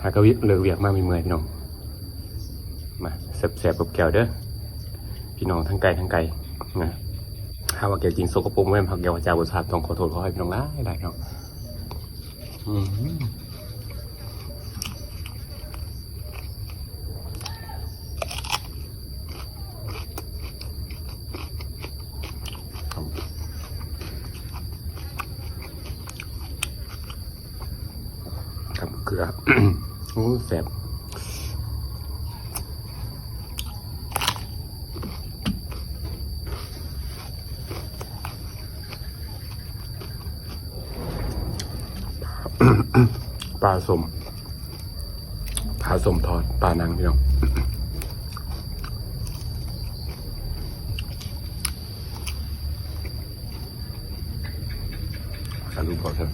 ຫາກະວຽກ ເລີກວຽກມາເມື່ອຍໆ ພີ່ນ້ອງ ມາແຊບໆ ກັບແຈ່ວເດີ ພີ່ນ້ອງທັງໃກ້ທັງໄກນະ. ຫາກວ່າແຈ່ວຈິງສົກກະປົກແມ່ນ ຫາກແຈ່ວວ່າຈາບໍ່ສະອາດ ຕ້ອງຂໍໂທດຂໍອະໄພພີ່ນ້ອງຫຼາຍໆ ເນາະ. ອືມ ກັບເກືອ ໂອ້ ແຊບ. ປາສົ້ມ ປາສົ້ມທອດ ປານັງ ພີ່ນ້ອງ. ກະດູກເຂົ້າເທິງ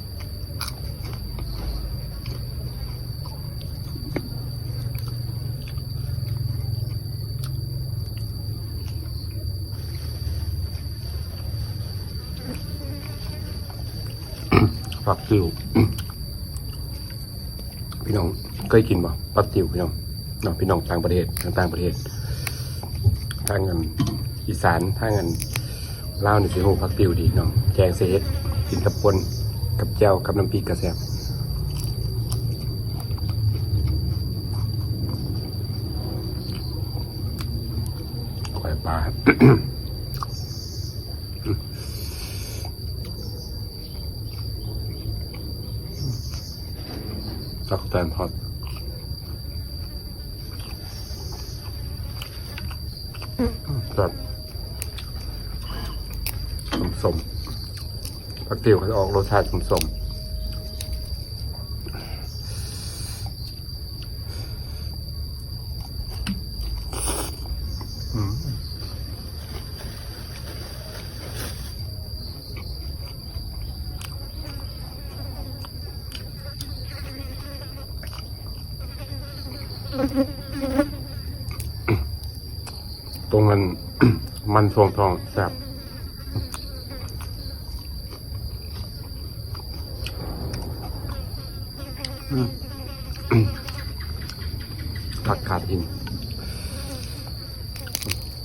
ຜັກຕິ້ວ. ພີ່ນ້ອງເຄີຍກິນບໍ່ ຜັກຕິ້ວ ພີ່ນ້ອງເນາະ? ພີ່ນ້ອງຕ່າງປະເທດ ທາງຕ່າງປະເທດ ທາງອັນອີສານ ທາງອັນລາວນີ້ຊິຮູ້ຜັກຕິ້ວດີເນາະ. ແກງໃສ່ເຫັດ ກິນກັບປົ່ນ ກັບແຈ່ວ ກັບນ້ຳພຣິກກະແຊບ. ກ້ອຍປາ ຕັກແຕນທອດ ແຊບ ສົ້ມໆ ຜັກຕິ້ວເຂົາຈະອອກລົດຊາດສົ້ມໆ. ອືມ ຕົງນັ້ນ ມັນຊວງທອງແຊບ. ອືມ ຜັກຄາດຫີນ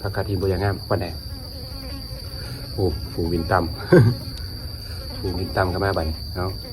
ຜັກຄາດຫີນບໍ່ຢາກງາມປານໃດ. ໂອ້ ຝູງບິນຕ່ຳ ຝູງບິນຕ່ຳກໍມາບາດນີ້ເນາະ.